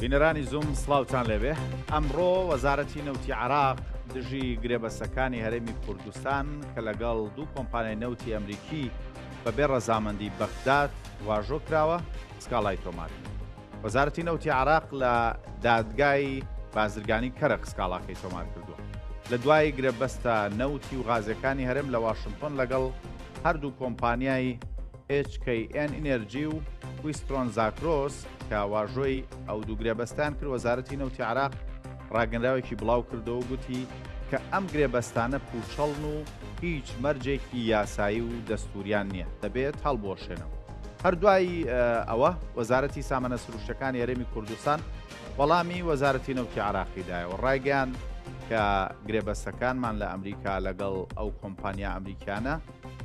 بینەرانی زووم سڵاوتان لێبێ ئەمڕۆ وەزارەتی نەوتی عراق دژی گرێبەسەکانی هەرێمی کوردستان کە لەگەڵ دوو کۆمپانیای نەوتی ئەمریکی بە بێ ڕەزامەندی بەغداد واژۆ کراوە سکاڵای تۆمار کرد. وەزارەتی نەوتی عێراق لە دادگای بازرگانی کەرخ سکاڵاکەی تۆمار کردووە. لە دوای گرێبەستە نەوتی و غازیەکانی هەرێم لە واشنتۆن لەگەڵ هەردوو کۆمپانیای HKN Energy و ویسترۆن زاکرۆس کە واژۆی ئەو دوو گرێبەستیان کرد وەزارەتی نەوتی عێراق ڕاگەنراوێکی بڵاو کردەوە و گوتی کە ئەم گرێبەستانە پوچەڵن و هیچ مەرجێکی یاسایی و دەستوریان نییە دەبێت هەڵبوەشێنەوە. هەر دوای ئەوە وەزارەتی سامانە سروشتەکانی هەرێمی کوردستان وەڵامی وەزارەتی نەوتی عراقی دایەوە ڕایگەیان کە گرێبەستەکانمان لە ئەمریکا لەگەڵ ئەو کۆمپانیا ئەمریکیانە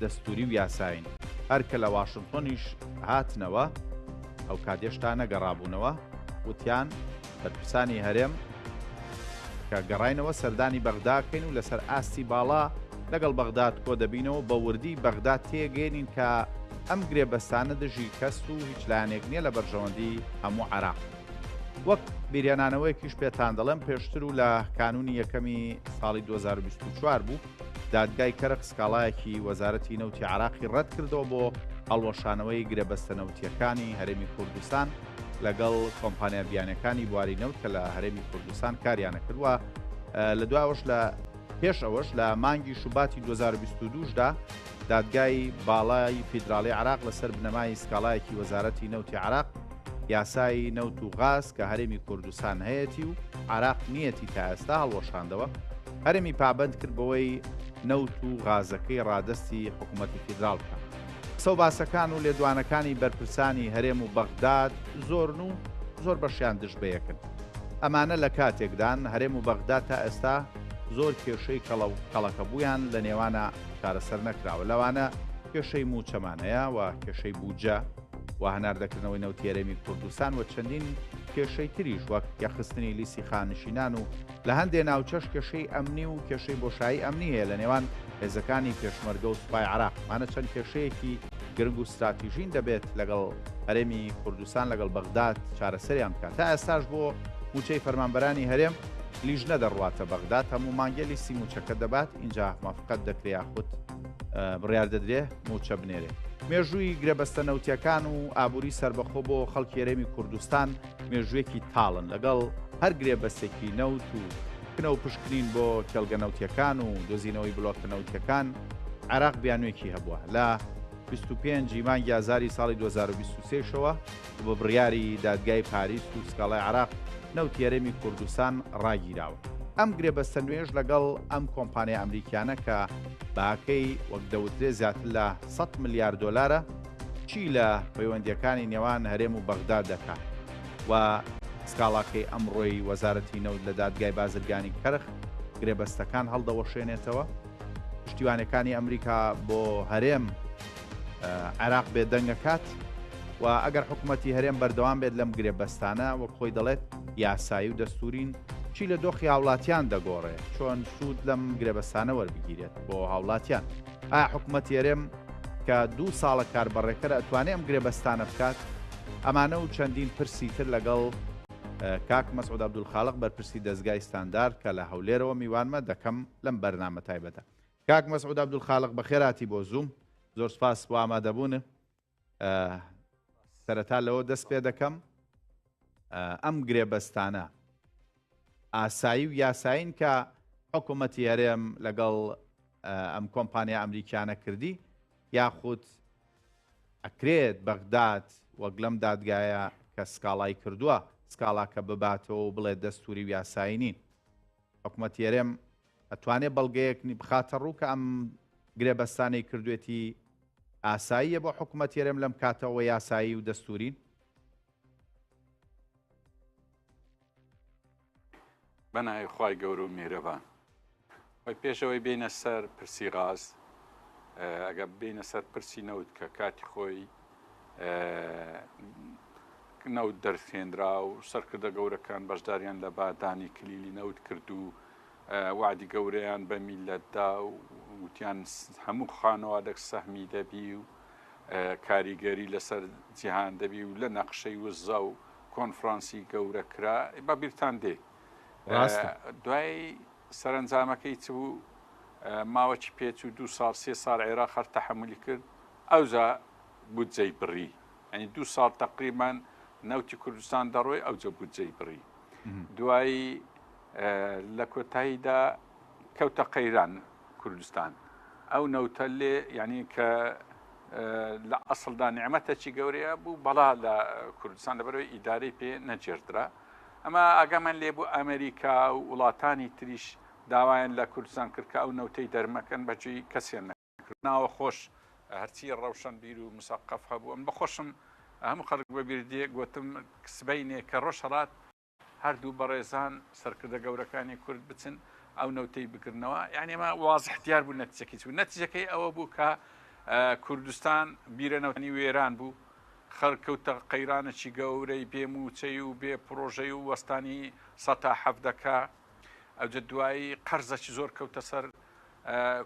دەستوری و یاسایین هەر کە لە واشنتۆنیش هاتنەوە ئەو کات هێشتا نەگەڕابوونەوە وتیان بەرپرسانی هەرێم کە گەڕاینەوە سەردانی بەغدا کەین و لەسەر ئاستی باڵا لەگەڵ بەغداد کۆ دەبینەوە بە وردی بەغدا تێگەێنین کە ئەم گرێبەستانە دژی کەس و هیچ لایەنێک نییە لە بەرژەوەندی هەموو عێراق. وەک بیرهێنانەوەیەکیش پێتان دەڵێم پێشتر و لە کانوونی یەکەمی ساڵی 2024 بوو دادگای کەرخ سکاڵایەکی وەزارەتی نەوتی عێراقی ڕەتکردەوە بۆ هەڵوەشانەوەی گرێبەستە نەوتییەکانی هەرێمی کوردستان لەگەڵ کۆمپانیا بیانەکانی بواری نەوت کە لە هەرێمی کوردستان کاریانە کرد و لە دواوەش لە پێش ئەوەش لە مانگی شوباتی 2022 دا دادگای باڵای فیدراڵی عراق لەسەر بنەمای سکاڵایەکی وەزارەتی نەوتی عراق یاسای نەوت و غاز کە هەرێمی کوردستان هەیەتی و عراق نیەتی تا ئێستا هەڵوەشاندەوە هەرێمی پابند کرد بەوەی نەوت و غازەکەی ڕادەستی حکوومەتی فیدراڵ بکات. قسە و باسەکان و لێدوانەکانی بەرپرسانی هەرێم و بەغداد زۆرن و زۆر بەشیان دژ بەیەکن. ئەمانە لە کاتێکدان هەرێم و بەغداد تا ئێستا زۆر کێشەی کەڵەکەبوویان لە نێوانە چارەسەر نەکراوە لەوانە کێشەی مووچەمان هەیە و کێشەی بودجە و هەناردەکردنەوەی نەوتی هەرێمی کوردستان و چەندین کێشەی تریش وەک یەکخستنی لیستی خانشینان و لە هەندێ ناوچەش کێشەی ئەمنی و کێشەی بۆشایی ئەمنی هەیە لە نێوان هێزەکانی پێشمەرگە و سوپای عێراق. ئەمانە چەند کێشەیەکی گرنگ و ستراتیژین دەبێت لەگەڵ هەرێمی کوردستان لەگەڵ بەغداد چارەسەریان بکات. تا ئێستاش بۆ مووچەی فەرمانبەرانی هەرێم لیژنە دەڕواتە بەغداد هەموو مانگێ لیستی مووچەکە دەبات ئینجا موافقەت دەکرێ یاخود بڕیار دەدرێ مووچە بنێرێ. مێژووی گرێبەستە نەوتیەکان و ئابووری سەربەخۆ بۆ خەڵکی هەرێمی کوردستان مێژوویەکی تاڵن لەگەڵ هەر گرێبەستێکی نەوت و کنە و پشکنین بۆ کێڵگە نەوتیەکان و دۆزینەوەی بلۆکە نەوتیەکان عێراق بیانوێکی هەبووە لە 25 ی مانگی ئازاری ساڵی 2023 شەوە و بە بڕیاری دادگای پاریس و سکاڵای عێراق نەوتی هەرێمی کوردستان ڕاگیراوە. ئەم گرێبەستە نوێیەش لەگەڵ ئەم کۆمپانیا ئەمریکیانە کە بەهاکەی وەک دەوترێ زیاتر لە 100 ملیار دۆلارە چی لە پەیوەندییەکانی نێوان هەرێم و بەغدا دەکات و سکاڵاکەی ئەمڕۆی وەزارەتی نەوت لە دادگای بازرگانی کەرخ گرێبەستەکان هەڵدەوەشێنێتەوە؟ پشتیوانەکانی ئەمریکا بۆ هەرێم عێراق بێدەنگەکات و ئەگەر حکوومەتی هەرێم بەردەوام بێت لەم گرێبەستانە وەک خۆی دەڵێت یاسایی و دەستورین چی لە دۆخی هاوڵاتیان دەگۆڕێ چۆن سوود لەم گرێبەستانە وەربگیرێت بۆ هاوڵاتیان ئایا حکوومەتی هەرێم کە دوو ساڵە کاربەڕێکەرە ئەتوانێ ئەم گرێبەستانە بکات؟ ئەمانە و چەندین پرسی تر لەگەڵ کاک مەسعود عەبدولخالق بەرپرسی دەزگای ستاندارد کە لە هەولێرەوە میوانمە دەکەم لەم بەرنامە تایبەتە. کاک مەسعود عەبدولخالق بەخێرهاتی بۆ زووم زۆر سپاس بۆ ئامادەبوونت. سەرەتا لەوە دەست پێ دەکەم ئەم گرێبەستانە ئاسایی و یاسایین کە حکوومەتی هەرێم لەگەڵ ئەم کۆمپانیا ئەمریکیانە کردی یاخود ئەکرێت بەغداد وەک لەم دادگایە کە سکاڵای کردووە سکاڵاکە بباتەوە و بڵێت دەستوری و یاسایی نین حکوومەتی هەرێم ئەتوانێ بەڵگەیەک بخاتە ڕوو کە ئەم گرێبەستانەی کردوێتی ئاساییە بۆ حکوومەتی هەرێم لەم کاتەوە یاسایی و دەستورین؟ بەناوی خوای گەورە و میهرەبان. خۆی پێشەوەی بینە سەر پرسی غاز ئەگە بینە سەر پرسی نەوت کە کاتی خۆی نەوت دەرخێنرا و سەرکردە گەورەکان بەشداریان لە بادانی کلیلی نەوت کرد و وعدی گەورەیان بە میلەتدا و وتیان هەموو خانەوادەک سەهمی دەبی و کاریگەری لەسەر جیهان دەبی و لە نەخشەی وزە و. کۆنفرانسی گەورە کرا بە بیرتان دێ ڕاستە. دوای سەرەنجامەکەی چ بوو ماوەکی پێچوو دوو ساڵ سێ ساڵ عێراق هەر تەحەمولی کرد ئەوجا بودجەی بڕی یانی دوو ساڵ تەقریبەن نەوتی کوردستان دەڕۆی ئەوجە بودجەی بڕی دوایی لە کۆتاییدا کەوتە قەیران کوردستان ئەو نەوتە لێ یعنی کە لە ئەسڵدا نیعمەتەکی گەورەیە بوو بەڵا لە کوردستان لەبەرەوەی ئیدارەی پێ نەگێردرا ئەمە ئاگامان لێ بوو ئەمریکا و وڵاتانی تریش داوایان لە کوردستان کرد کە ئەو نەوتەی دەرمەکەن بەجێی کەسیان نەکرد ناوە خۆش هەرچی ڕەوشەنبیر و مسەقەف هەبوو ئەم بەخۆشم هەموو خەڵک بەبیر دێ گۆتم سبەینێ کە ڕۆژهەڵات هەردوو بەڕێزان سەرکردە گەورەکانی کورد بچن ئەو نەوتەی بگرنەوە یعنی ئەمە وازح دیار بوو نەتیجەکەی چ بوو نەتیجەکەی ئەوە بوو کە کوردستان بیرە نەوتانی وێران بوو خەڵک کەوتە قەیرانێکی گەورەی بێ مووچەی و بێ پرۆژەی و وەستانی سەتا حەڤدەکە ئەوجە دوایی قەرزەکی زۆر کەوتە سەر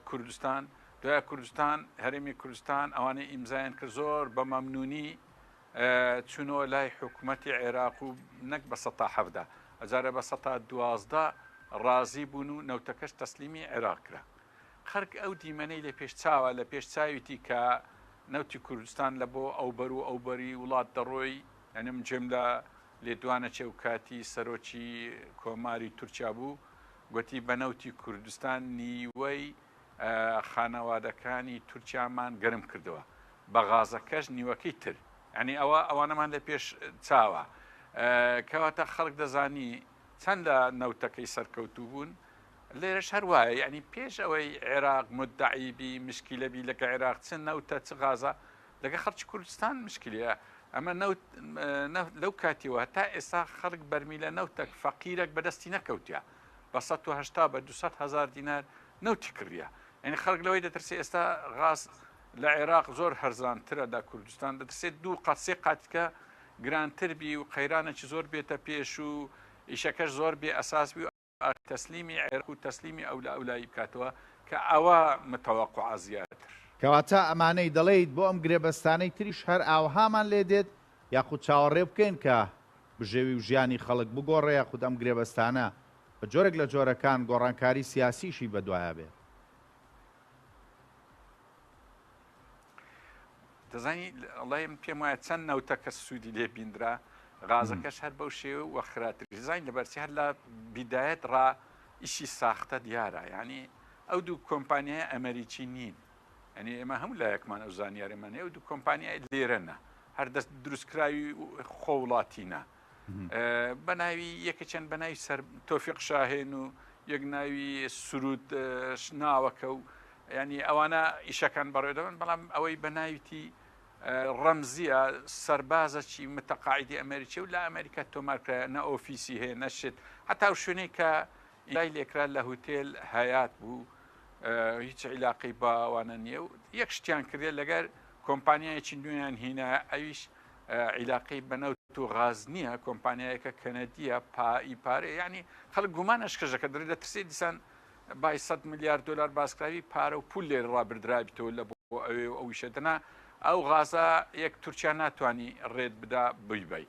کوردستان دوای کوردستان هەرێمی کوردستان ئەوانەی ئیمزایان کرد زۆر بە مەمنونی چوونەوە لای حکومەتی عێراق و نەک بە سەتا 17 ئەجارە بە سەتا 12 ڕازی بوون و نەوتەکەش تەسلیمی عێراق کرا خەرک ئەو دیمەنەی لە پێش چاوە لە پێش چاویتی کە نەوتی کوردستان لە بۆ ئەوبەر و ئەوبەری وڵات دەڕۆی یانی من گوێم لە لێدوانەکی ئەو کاتی سەرۆکی کۆماری تورکیا بوو گوتی بە نەوتی کوردستان نیوەی خانەوادەکانی تورکیامان گەرم کردەوە بە غازەکەش نیوەکەی تر یانی ئەوە ئەوانەمان لە پێش چاوە کەواتە خەڵک دەزانی چەند لە نەوتەکەی سەرکەوتوو بوون لێرەش هەر وایە یانی پێش ئەوەی عێراق مدعی بی مشکیلە بی لەگە عێراق چ نەوتە چ غازە لەگە خەڵکی کوردستان مشکلەیە ئەمە نەوت لەو کاتیەوە هەتا ئێستا خەڵک بەرمیلە نەوتەک فەقیرەک بەدەستی نەکەوتە بە 180 بە 200 هزار دینار نەوتی کڕیە یعنی خەڵک لەوەی دەترسێ ئێستا غاز لە عێراق زۆر هەرزانترە لە کوردستان دەترسێت دوو قات سێ قاتکە گرانتر بی و قەیرانێکی زۆر بێتە پێش و ئیشەکەش زۆر بێ ئەساس بی و تەسلیمی عێراق و تەسلیمی ئەولا ئەولایی بکاتەوە کە ئەوە متەوەقوعە زیاتر. کەواتە ئەمانەی دەڵێیت بۆ ئەم گرێبەستانەی تریش هەر ئاوهامان لێ دێت یاخود چاوەڕێ بکەین کە بژێوی و ژیانی خەڵک بگۆڕێ یاخود ئەم گرێبەستانە بە جۆرێک لە جۆرەکان گۆڕانکاری سیاسیشی بەدوایا بێت؟ دەزانی ئەڵێ من پێم وایە چەند نەوتەکە سوودی لێ بیندرا غازەکەش هەر بەو شێوە وە خراپتر زانین لەبەرچی هەر لە بیدایەت ڕا ئیشی ساختە دیارە یعنی ئەو دوو کۆمپانیای ئەمریکی نین ئەنی ئێمە هەموو لایەکمان ئەو زانیارەمان هەیە ئەو دوو کۆمپانیای لێرەنە هەر دەست دروستکراوی خۆ وڵاتینە بە ناوی یەکێکیان بە ناوی سەر تۆفیق شاهێن و یەک ناوی سرود ناوەکە و ینی ئەوانە ئیشەکان بەڕێ دەبن بەڵام ئەوەی بە ناویتی ڕەمزیە سەربازەکی متەقاعدی ئەمریکی و لە ئەمریکا تۆمارکرا نە ئۆفیسی هەیە نەشت هەتا و شوێنێک کە لای لێکرا لە هوتێل هەیات بوو هیچ عیلاقەی باوانە نییە و یەک شتیان کردێ لەگەر کۆمپانیایەکی نوێیان هینا ئەویش عیلاقەی بە نەوت و غاز نییە کۆمپانیایەکە کەنەدیە پائی پارەیە یعنی خەڵک گومان ئەشکەژەکە دەرێ دەترسێ دیسان بای 100 ملیار دلار باسکراوی پارە و پول لێرە ڕابردرابیتەوە لە بۆ ئەوێ و ئەویشە دەنا ئەو غازە یەک تورکیا ناتوانانی ڕێت بدا بیبەی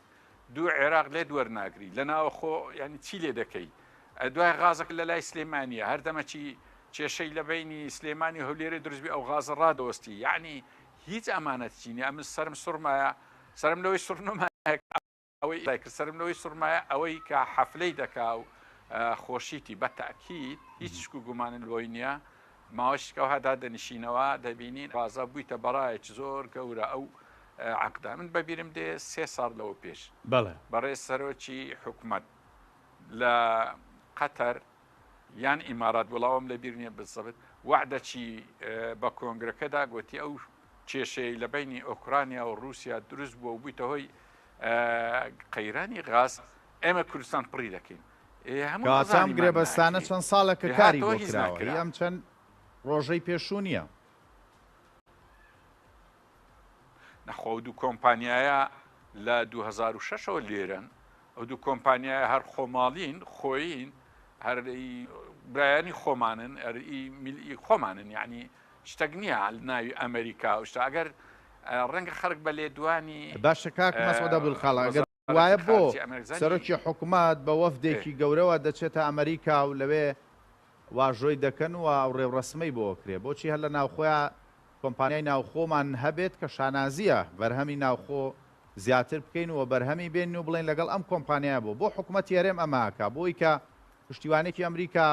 دوو عێراق لێت وەرناگری لە ناوەخۆ یعنی چی لێ دەکەی دوای غازەکە لە لای سلێمانیە هەردەمەکی کێشەی لە بینی سلێمانی و هەولێرێ دروست بی ئەو غازە ڕادەوەستی یعنی هیچ ئەمانەتچی نیە ئەمن سەرم سوڕمایە سەرم لەوەی سوڕ نەمایە ئەوەی ئیمزای کرد سەرم لەوەی سوڕمایە ئەوەی کە حەفلەی دەکا و خۆشیتی بە تەئکید هیچ شک و گومانم لۆی نییە ماوەشی کەوها دادەنیشینەوە دەبینین ڕازا بوویتە بەڕایەکی زۆر گەورە ئەو عەقدە من بەبیرم دێ سێ ساڵ لەوە پێش بەڵێ بەڕێز سەرۆکی حکومەت لە قەتەر یان ئیمارات وەڵا ئەوەم لەبیر نیە بالزبط وەعدەکی بە کۆنگرەکەدا گۆتی ئەو کێشەیەی لە بەینی ئۆکرانیا و ڕووسیا دروست بووە و بوویتە هۆی قەیرانی غاز ئێمە کوردستان پڕی دەکەین هەموو کەواتە ئەم زانیمان گرێبەستانە ناکرێ چەند ساڵێکە کاری هاتەوە بۆ هیچ کراوە هی ناکرا. ئەم چەند ڕۆژەی پێشوو نییە. نەخۆ ئەو دوو کۆمپانیایە لە 2006 ەوە لێرەن ئەو دوو کۆمپانیایە هەر خۆماڵین خۆیین هەر ئی برایانی خۆمانن هەر ئی میل ئی خۆمانن یعنی شتەک نییە ناوی ئەمریکا و شتە ئەگەر ڕەنگە خەڵک بە لێدوانی باشە کاک مەسعود عەبدولخاڵق ئەگەر. وایە بۆ خارجی ئەمریکا زانی سەرۆکی حکومەت بە ئێ. وەفدێکی گەورەوە دەچێتە ئەمریکا و لەوێ واژۆی دەکەن و ئەو ڕێوڕەسمەی بۆ ئەکرێ؟ بۆچی هەر لە ناوخۆیا کۆمپانیای ناوخۆمان هەبێت کە شانازییە بەرهەمی ناوخۆ زیاتر بکەین و بەرهەمی بێنین و بڵێین لەگەڵ ئەم کۆمپانیایە بۆ بۆ حکومەتی هەرێم ئەمە ئەکا؟ بۆی کە پشتیوانێکی ئەمریکا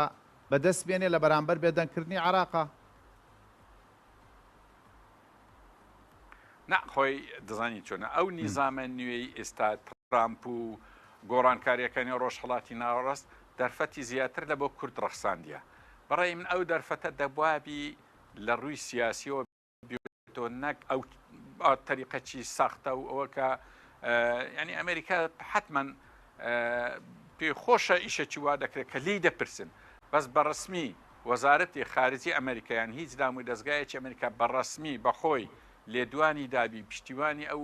بەدەست بێنێ لە بەرامبەر بێدەنگکردنی عێراقا؟ نا خۆی دەزانی چۆنە ئەو نیزامە نوێی ئێستا ترامپ و گۆڕانکاریەکانی ڕۆژهەڵاتی ناوەڕاست دەرفەتی زیاتر لە بۆ کورد ڕەخساندیە بەڕای من ئەو دەرفەتە دەبوابی لە ڕووی سیاسیەوە بێتەوە نەک ئەو تەریقەچی ساختە و ئەوە کە ینی ئەمریکا حتمما پێ خۆشە ئیشەکی وا دەکرێت کە لی دەپرسن بەس بە ڕسمی وەزارەتی خارجی ئەمریکا یان هیچ دام و دەزگایەکی ئەمریکا بە ڕەسمی بە خۆی لێدوانی دابی پشتیوانی ئەو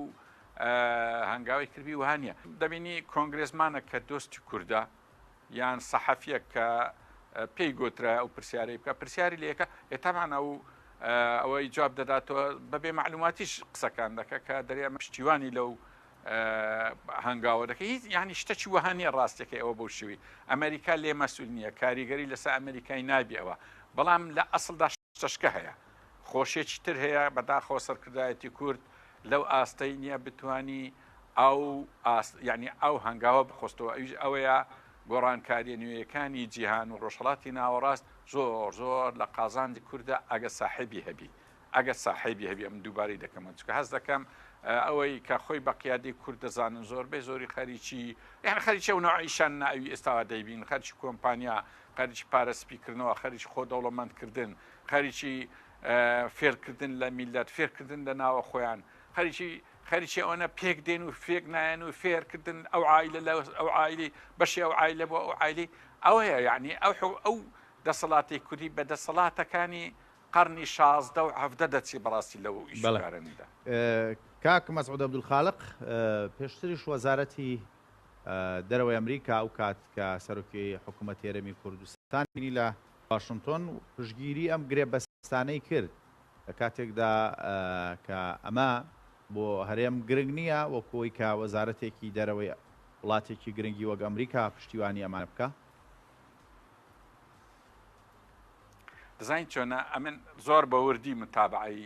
هەنگاوی کردبی وها نییە. دەبینی کۆنگرێسمانە کە دۆستی کوردە یان سەحەفیەک کە پێی گۆترایە ئەو پرسیارەی بکە پرسیاری لێکە ئێ تەبعەن ئەو ئەوەی جواب دەداتەوە بەبێ مەعلوماتیش قسەکان دەکە کە دەرێ ئەمە پشتیوانی لەو هەنگاوە دەکەی هیچ یعنی شتەکی وەها نییە ڕاستەکەی ئەوە بەو شێوەی ئەمریکا لێ مەسئول نییە کاریگەری لەسەر ئەمریکای نابی ئەوە بەڵام لە ئەسڵدا شتەشکە هەیە خۆشیەکی تر هەیە بەداخەوە سەرکردایەتی کورد لەو ئاستەی نییە بتانی ئەو ئاست یعنی ئەو هەنگاوە بخۆستەوە ئەویش ئەوەیە گۆڕانکاریە نوێیەکانی جیهان و ڕۆژهەڵاتی ناوەڕاست زۆر زۆر لە قازانجی کوردە ئەگە ساحێبی هەبی ئەگەر ساحێبی هەبی ئەمن دووبارەی دەکەمەوە چونکە هەست دەکەم ئەوەی کە خۆی بە قیادەی کورد دەزانن زۆربەی زۆری خەریکی یان خەریکی ئەو نوعە ئیشان نا ئەوی ئێستاوا دەیبین خەریکی کۆمپانیا خەریکی پارە سپیکردنەوە خەریکی خۆ دەوڵەمەندکردن خەریکی فێرکردن لە میلەت فێرکردن لە ناوە خۆیان خەریکی خەریکی ئەوەنە پێک دێن و فێک نایەن و فێرکردن ئەو عیلە لە ئەو عیلی بەشی ئەو عیلە بۆ ئەو عیلی ئەوەیە یعنی ئەو ئەو دەسەڵاتی کوردی بە دەسەڵاتەکانی قەڕنی 16 و 17 دەچێ بەڕاستی لەو ئیش و بەڵێ کارەندا. کاک مەسعود عەبدولخالق، پێشتریش وەزارەتی دەرەوەی ئەمریکا ئەو کات کە سەرۆکی حکوومەتی هەرێمی کوردستان بینی لە واشنتۆن پشتگیری ئەم گرێبەستانەی کرد لە کاتێکدا کە ئەمە بۆ هەرێم گرنگ نییە وەکو ئەوەی کە وەزارەتێکی دەرەوەی وڵاتێکی گرنگی وەک ئەمریکا پشتیوانی ئەمانە بکا. دەزانی چۆنە ئەمن زۆر بە وردی متابعەی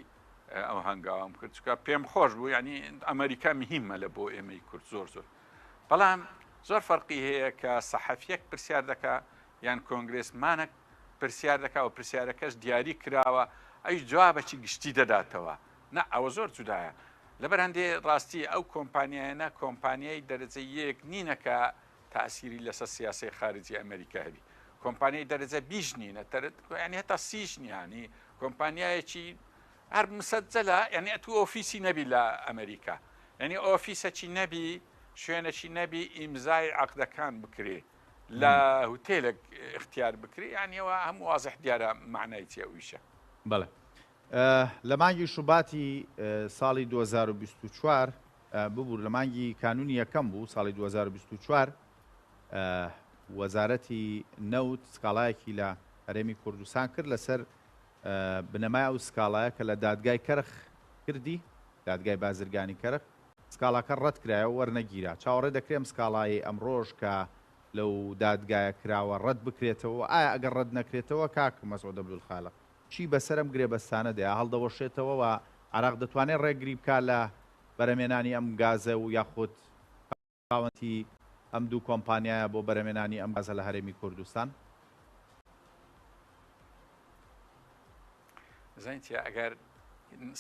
ئەو هەنگاوم کرد چکە پێم خۆش بوو ینی ئەمریکا مهمە لە بۆ ئێمەی کورد زۆر زۆر بەڵام زۆر فەرقی هەیە کە سەحەفیەک پرسیار دەکا یان کۆنگرێسمانەک پرسیار دەکا و پرسیارەکەش دیاری کراوە ئەویش جوابەکی گشتی دەداتەوە نا ئەوە زۆر جودایە لەبەر هەندێ ڕاستی ئەو کۆمپانیایانە کۆمپانیای دەرەجە یەک نینە کە تاسیری لەسەر سیاسەی خارجی ئەمریکا هەبی کۆمپانیای دەرەجە بیش نینە ینی هەتا سیش نیانی کۆمپانیایەکی هەر مسەجەلە یعنی ئەتوو ئۆفیسی نەبی لە ئەمریکا یعنی ئۆفیسەکی نەبی شوێنەکی نەبی ئیمزای عقدەکان بکرێ لە هوتێلێک اختیار بکرێ یعنی ئەوە هەموو وازح دیارە معنای چیە ئەو ئیشە. بەڵێ لە مانگی شوباتی ساڵی 2024 ببور لە مانگی کانونی یەکەم بوو ساڵی 2024 وەزارەتی نەوت سکاڵایەکی لە هەرێمی کوردستان کرد لەسەر بنەمای ئەو سکاڵایە کە لە دادگای کەرخ کردی، دادگای بازرگانی کەرخ، سکاڵاکە ڕەتکرایەوە وەرنەگیرا. چاوەڕێ دەکرێ ئەم سکاڵایەی ئەمڕۆش کە لەو دادگایە کراوە ڕەت بکرێتەوە؟ ئایا ئەگەر ڕەت نەکرێتەوە کاک مەسعود عەبدولخالق چی بەسەر ئەم گرێبەستانە دێ؟ هەڵدەوەشێتەوە و عێراق دەتوانێ ڕێگری بکا لە بەرهەمێنانی ئەم گازە و یاخود خاوەنتی ئەم دوو کۆمپانیایە بۆ بەرهەمێنانی ئەم گازە لە هەرێمی کوردستان؟ زانی چیە ئەگەر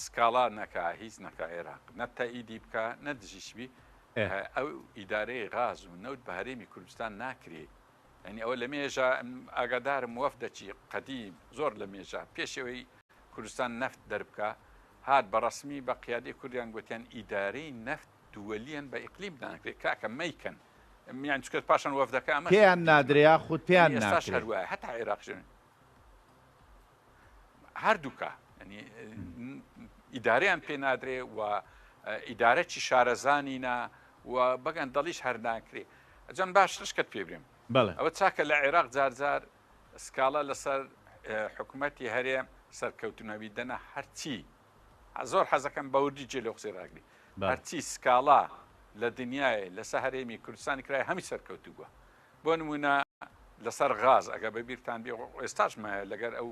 سکاڵا نەکا هیچ نەکا عێراق نە تەئیدی بکا نە دژیش بی ئەو ئیدارەی غاز و نەوت بە هەرێمی کوردستان ناکرێ یعنی ئەوە لە مێژە ئاگادارم وەفدەکی قەدیم زۆر لە مێژە پێشەوەی کوردستان نەفت دەربکا هات بە ڕەسمی بە قیادەی کوردیان گوتیان ئیدارەی نەفت دووەلیان بە ئیقلیم ناکرێ کاکە مەیکەن یان چکە پاشان وەفدەکە ئەمە پێیان نادرێ یاخود پێیان یعنی ئێستاش ناکرێ؟ هەر وایە هەتا عێراقیش هەردووکا یعنی ئیدارەیان پێ نادرێ و ئیدارەکی شارەزانینە و بەگەن دەڵیش هەر ناکرێ جان باش شتێکت پێ برێم بەڵێ. ئەوە چاکە لە عێراق جارجار سکاڵا لەسەر حکوومەتی هەرێم سەرکەوتنەوی دەنا هەرچی زۆر حەزەکەم بە وردی جێ لەو قسەی ڕاگری. بەڵێ. هەرچی سکاڵا لە دنیایێ لەسە هەرێمی کوردستانی کرایە هەمی سەرکەوتوو بووە بۆ نموونە لەسەر غاز ئەگەر بە بیرتان بێ ئێستاش مایە لەگەر ئەو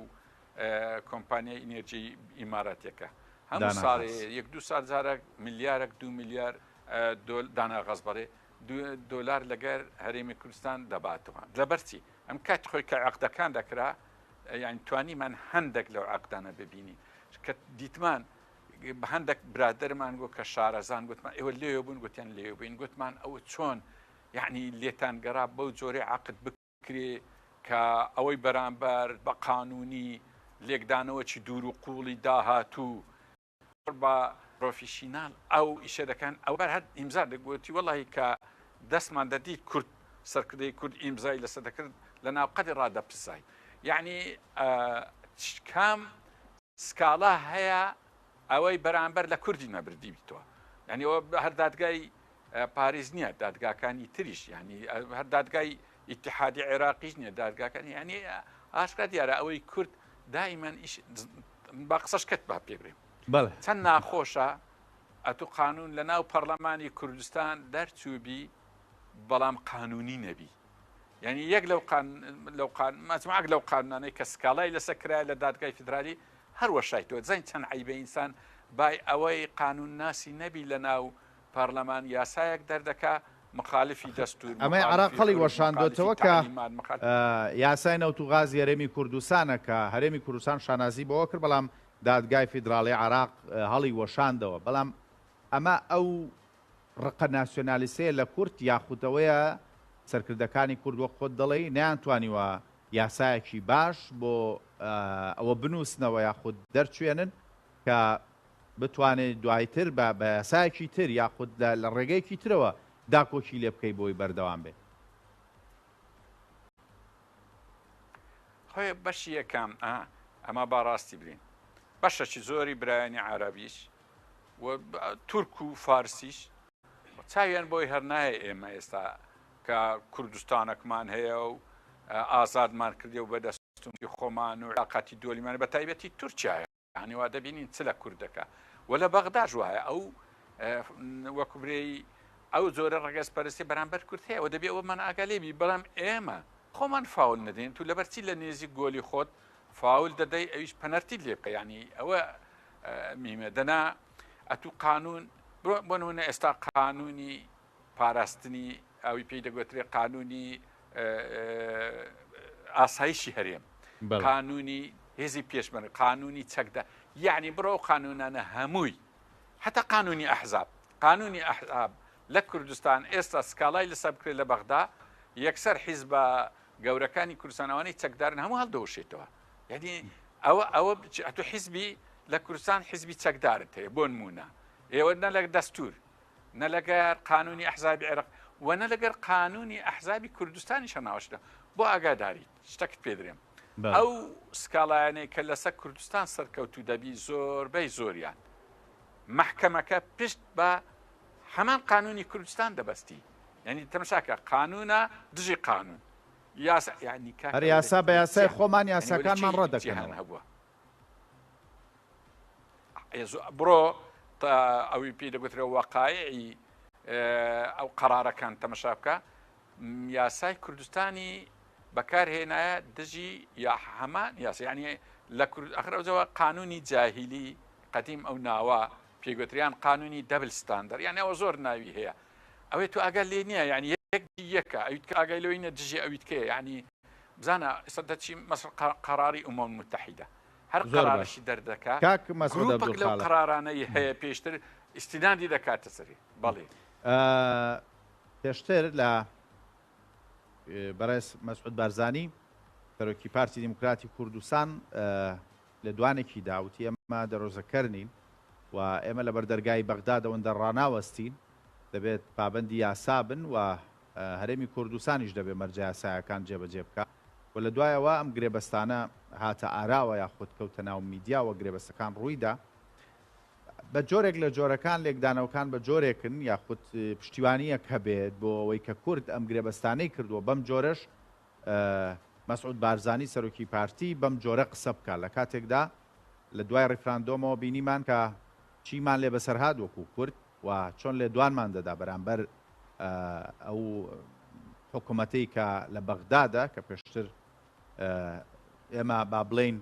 کۆمپانیای ئینێرجی ئیماراتیەکە هەموو ساڵێ یەک دوو سال جارێک ملیارێک دو ملیار دانا غاز بەڵێ دۆلار لەگەر هەرێمی کوردستان دەباتەوە لەبەرچی ئەم کات خۆی کە عقدەکان دەکرا یان توانیمان هەندێک لەو عقدانە ببینین کە دیتمان بە هەندێک برادەرمان گوت کە شارەزان گوتمان ئێوە لێ بوون گوتیان لێ بووین گوتمان ئەوە چۆن یعنی لێتان گەرا بەو جۆرەی عقد بکرێ کە ئەوەی بەرامبەر بە قانونی لێکدانەوەکی دوور و قوڵی داهاتوو بە پرۆفیشینال ئەو ئیشە دەکەن ئەو بەر هەر ئیمزا دەگوتی وەڵی کە دەستمان دەدیت کورد سەرکردەی کورد ئیمزای لەسەر دەکرد لە ناو قەدی ڕادەپسای یعنی کام سکاڵا هەیە ئەوەی بەرامبەر لە کوردی نەبردی بیتەوە یعنی ئەوە هەر دادگای پاریس نییە دادگاکانی تریش یعنی هەر دادگای ئیتحادی عێراقیش نییە دادگاکانی یعنی ئاشکرا دیارە ئەوەی کورد دائیمەن ئیش با قسەش کەت با پێ برێم بەڵێ. چەند ناخۆشە ئەتو قانون لە ناو پەرلەمانی کوردستان دەرچووبی بەڵام قانونی نەبی یعنی یەک لەو قان لەو قان مەجموعەک لەو قانونانەی کە سکاڵای لەسەر کرایە لە دادگای فیدرالی هەر وەشایتەوە زین چەند عەیبە ئینسان بای ئەوەی قانون ناسی نەبی لە ناو پەرلەمان یاسایەک دەردەکا مخالفی دەستور ئەمەی عراق مخالفی هەڵی عورف مخالفی وەشاندۆتەوە کە تەعلیمات مخالف یاسای نەوت و غازی هەرێمی کوردستانە کە هەرێمی کوردستان شانازی بەوە کرد بەڵام دادگای فیدراڵی عراق هەڵی وەشاندەوە بەڵام ئەمە ئەو ڕقە ناسیۆنالیستەیە لە کورد یاخود ئەوەیە سەرکردەکانی کورد وەک خۆت دەڵێی نەیانتوانیوە یاسایەکی باش بۆ ئەوە بنووسنەوە یاخود دەرچوێنن کە بتوانێت دوایتر بە بە یاسایەکی تر یاخود لە ڕێگەیەکی ترەوە داکۆکی لێ بکەی بۆی بەردەوام بێت. خۆی بەشی یەکەم ئەمە با ڕاستی برین بەشەکی زۆری برایانی عربیش و تورک و فارسیش چاویان بۆی هەر نایە ئێمە ئێستا کە کوردستانەکمان هەیە و ئازادمان کردی و بەدەستومی خۆمان و علاقاتی دۆلیمان بە تایبەتی تورکیایە یانی وا دەبینین چ لە کورد دەکا و لە بەغداش وایە ئەو وەکو برێی ئەو جۆرە ڕەگەزپەرستی بەرامبەر کورد هەیە و دەبێ ئەوەمان ئاگا لێبی بەڵام ئێمە خۆمان فاول نەدەین تو لەبەرچی لە نێزیک گۆلی خۆت فاول دەدەی ئەویش پەنەرتیت لێ بکە یانی ئەوە میمە دەنا ئەتوو قانون بۆ نمونە ئێستا قانونی پاراستنی ئەوی پێی دەگوترێ قانونی ئاسایشی هەرێم قانونی هێزی پێشمەرگە قانونی چەکدا یعنی بڕۆ قانونانە هەمووی حتا قانونی ئەحزاب قانونی ئەحزاب لە کوردستان ئێستا سکاڵای لەسەر بکرێت لە بەغدا یەکسەر حیزبە گەورەکانی کوردستان ئەوانەی چەکدارن هەموو هەڵدەوشێتەوە یعنی ئەوە ئەوە ئەتو حیزبی لە کوردستان حیزبی چەکدارت هەیە بۆ نمونە ئێوە نە لە دەستور نە لەگەر قانونی ئەحزابی عێراق و نە لەگەر قانونی ئەحزابی کوردستانی شەناوەشدا بۆ ئاگاداری شتەکت پێ درێم ئەو سکاڵایانەی کە لەسەر کوردستان سەرکەوتوو دەبی زۆربەی زۆریان مەحکەمەکە پشت بە هەمان قانونی کوردستان دەبەستی یعنی تەمشاکە قانونە دژی قانون یاسا یعنی کاکە هەر یاسا بە یاسای خۆمان یاساکانمان ڕەت دەکەنەوە هەبووە بڕۆ ئەوی پێی دەگوترێ وەقایعی ئەو قەرارەکان تەمەشا بکە یاسای کوردستانی بەکار هێنایە دژی یا هەمان یاسا یعنی لە کورد ئەخر ئەوجەوە قانونی جاهیلی قەدیم ئەو ناوە پێگوتریان قانونی double standard یعنی ئەوە زۆر ناوی هەیە ئەوەی تو ئاگا لێ نییە یعنی یەک یەکە ئەویت کە ئاگای لەوەی نیە دژی ئەویت کەیە یعنی بزانە ئێستا دەچی مەسەل قەراری ئومەم متحیدە هەر زۆر باش قەرارشی دەردەکا کاک مەسعود گروپەک لەو عەبدولخالق قەرارانەی هەیە پێشتر ئیستینادی دەکاتە سەری بەڵێ. پێشتر لە بەڕێز مەسعود بارزانی سەرۆکی پارتی دیموکراتی کوردستان لێدوانێکی دا وتی ئێمە دەرۆزەکەر نین و ئێمە لەبەر دەرگای بەغداد ئەوەندە ڕاناوەستین، دەبێت پابەندی یاسا بن و هەرێمی کوردستانیش دەبێت مەرجە یاسایەکان جێبەجێ بکات و لە دوایەوە ئەم گرێبەستانە هاتە ئاراوە یاخود کەوتە ناو میدیاوە گرێبەستەکان ڕوویدا بە جۆرێک لە جۆرەکان لێکدانەوەکان بە جۆرێکن یاخود پشتیوانییەک هەبێت بۆ ئەوەی کە کورد ئەم گرێبەستانەی کردووە بەم جۆرەش مەسعود بارزانی سەرۆکی پارتی بەم جۆرە قسە بکات لە کاتێکدا لە دوای ڕیفراندۆمەوە بینیمان کە چیمان لێ بەسەر هات وەکو کورد. و چۆن لێدوانمان دەدا بەرامبەر ئەو حکوومەتەی کە لە بەغدادە کە پێشتر ئێمە با بڵێین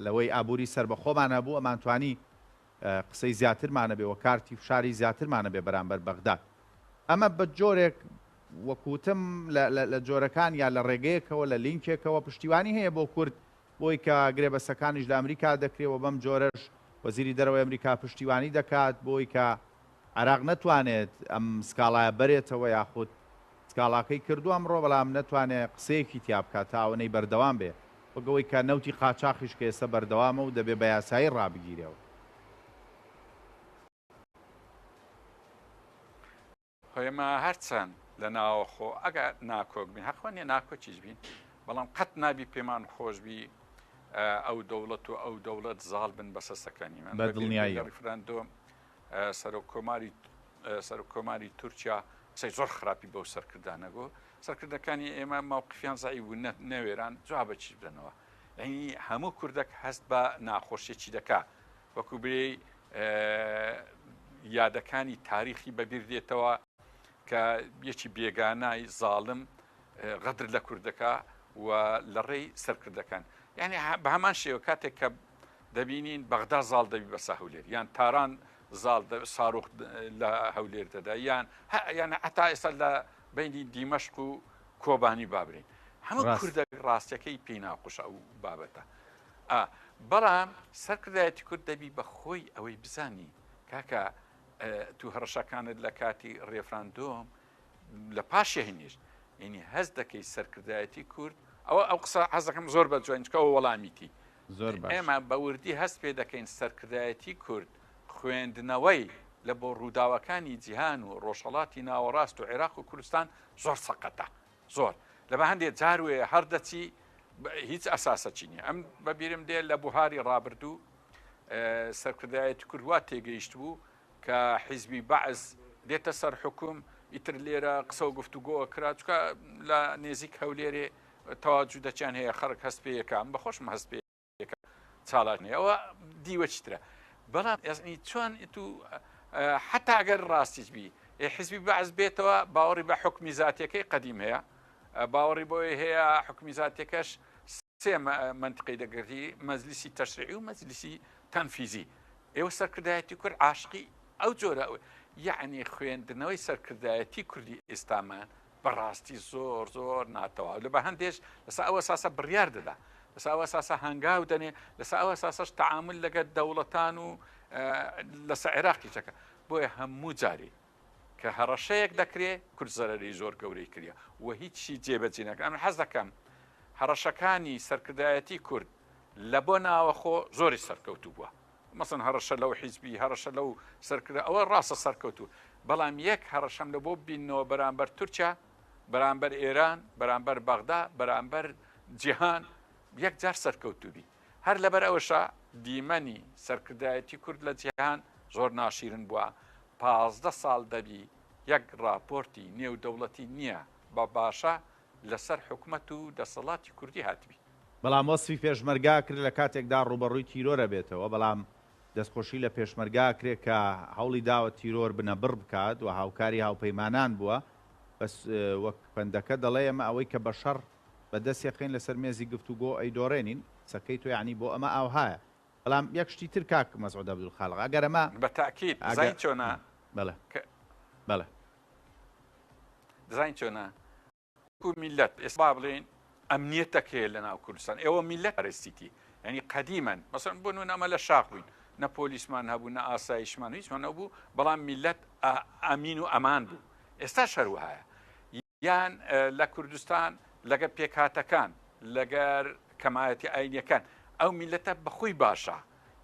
لەوەی ئابووری سەربەخۆمان هەبوو ئەمانتوانی قسەی زیاترمان هەبێ و کارتی فشاری زیاترمان هەبێ بەرامبەر بەغداد. ئەمە بە جۆرێک وەک وتم لە جۆرەکان یا لە ڕێگەیەکەوە لە لینکێکەوە پشتیوانی هەیە بۆ کورد بۆی کە گرێبەستەکانیش لە ئەمریکا دەکرێ و بەم جۆرەش وەزیری دەرەوەی ئەمریکا پشتیوانی دەکات بۆی کە عێراق نەتوانێت ئەم سکاڵایە بەرێتەوە یاخود سکاڵاکەی کردووە ئەمڕۆ بەڵام نەتوانێ قسەیەکی تیا بکات تا ئەوەنەی بەردەوام بێ وەک ئەوەی کە نەوتی قاچاخیش کە ئێستا بەردەوامە و دەبێ بە یاسایی ڕابگیرێ و. خۆ ئێمە هەرچەند لە ناوەخۆ ئەگە ناکۆک بین هەق نیە ناکۆکیش بین بەڵام قەت نابی پێمان خۆش بی ئەو دەوڵەت و ئەو دەوڵەت زاڵ بن بەسە سەکانی من بە دڵنیاییەوە. ڕیفراندۆم سەرۆک کۆماری سەرۆک کۆماری تورکیا قسەی زۆر خراپی بەو سەرکردانە گۆ سەرکردەکانی ئێمە مەوقفیان زەعیف بوو نەوێران جوابەکیش بدەنەوە یعنی هەموو کوردەک هەست بە ناخۆشیەکی دەکا وەکو برێی یادەکانی تاریخی بەبیر دێتەوە کە یەکی بێگانای زاڵم غەدر لە کوردەکە و لە ڕێی سەرکردەکان یعنی بە هەمان شێوە کاتێک کە دەبینین بەغدا زاڵ دەبی بەسە هەولێر یان تاران زاڵ ساروخ لە هەولێر دەدا یان یان هەتا ئێستا لە بینی دیمەشق و کۆبانی بابرین هەموو کوردە ڕاستەکەی پێی ناخۆشە ئەو بابەتە ئا بەڵام سەرکردایەتی کورد دەبی بە خۆی ئەوەی بزانی کاکە تو هەڕەشەکانت لە کاتی ڕێفراندۆم لە پاشێ هەنیش یعنی هەست دەکەی سەرکردایەتی کورد ئەوە ئەو قسە حەزەکەم زۆر بە جوین چکە ئەوە وەڵامیتی زۆر باش ئێمە بە وردی هەست پێ دەکەین سەرکردایەتی کورد خوێندنەوەی لە بۆ ڕووداوەکانی جیهان و ڕۆژهەڵاتی ناوەڕاست و عێراق و کوردستان زۆر سەقەتە زۆر لە بە هەندێ جار وێ هەر دەچی هیچ ئەساسەکی نییە ئەم بە بیرم دێ لە بوهاری ڕابردوو سەرکردایەتی کورد وا تێگەیشت بوو کە حیزبی بەعس دێتە سەر حکوم ئیتر لێرە قسە و گفتوگۆ کرا چکە لە نێزیک هەولێرێ تەواجودەچیان هەیە خەڵک هەست پێیەکە بە خۆشم هەست پێ چالاک نیە ئەوە دیوەکی ترە بەڵام ئێزنی چۆن تو حتا ئەگەر ڕاستیش بی حزبی بەعس بێتەوە باوەڕی بە حکمی زاتیەکەی قەدیم هەیە باوەڕی بۆی هەیە حکمی زاتیەکەش سێ منطقی دەگرتی مەجلیسی تەشریعی و مەجلیسی تەنفیزی ئێوە سەرکردایەتی کورد عاشقی ئەو جۆرە یعنی خوێندنەوەی سەرکردایەتی کوردی ئێستامان بەڕاستی زۆر زۆر ناتەواو لە بە هەندێش لەسەر ئەو ئەساسە بڕیار دەدا لەسەر ئەو ئەساسە هەنگاو دەنێ لەسەر ئەو ئەساسەش تەعامل لەگەر دەوڵەتان و لەسەر عێراقیش دەکا بۆیە هەموو جارێ کە هەڕەشەیەک دەکرێ کورد زەرەری زۆر گەورەی کردە و هیچی جێبەجێ ناکرێ ئەمن حەز دەکەم هەڕەشەکانی سەرکردایەتی کورد لە بۆ ناوەخۆ زۆری سەرکەوتوو بووە مەسەن هەڕەشە لەو حیزبی هەڕەشە لەو سەرکردە ئەوە ڕاستە سەرکەوتوو بەڵام یەک هەڕەشەم لە بۆ بینەوە بەرامبەر تورکیا بەرامبەر ئێران بەرامبەر بەغدا بەرامبەر جیهان یەک جار سەرکەوتوبی هەر لەبەر ئەوەشە دیمەنی سەرکردایەتی کورد لە جیهان زۆر ناشیرن بووە 15 ساڵ دەبی یەک راپۆرتی نێودەوڵەتی نییە بە باشە لەسەر حکومەت و دەسەڵاتی کوردی هاتبی. بەڵام وەسفی پێشمەرگە ئەکرێت لە کاتێکدا ڕووبەڕووی تیرۆر ئەبێتەوە، بەڵام دەستخۆشی لە پێشمەرگە ئەکرێت کە هەوڵی داوە تیرۆر بنەبڕ بکات و هاوکاری هاوپەیمانان بووە، بەس وەک پەندەکە دەڵێ ئێمە ئەوەی کە بە شەڕ بە دەستی ئەخەین لەسەر مێزی گفتوگۆ ئەیدۆڕێنین، قسەکەی تۆ یەعنی بۆ ئەمە ئاوهایە. بەڵام یەک شتی تر کاک مەسعود عەبدولخالق ئەگەر ئەمە بە تەئکید، ئەگەر دەزانی چۆنە بەڵێ کە بەڵێ. دەزانی چۆنە وەکو میللەت ئێستا با بڵێین ئەمنیەتەک هەیە لە ناو کوردستان ئێوە میللەت پەرستیتی یعنی قەدیمەن مەسەن بۆ نمونە ئەمە لە شاخ بووین نە پۆلیسمان هەبوو نە ئاسایشمان هیچمان نەبوو بەڵام میللەت ئەمین و ئەمان بوو ئێستا شەروهایە یان لە کوردستان لەگەر پێکهاتەکان لەگەر کەمایەتی ئاینیەکان ئەو میللەتە بەخۆی باشە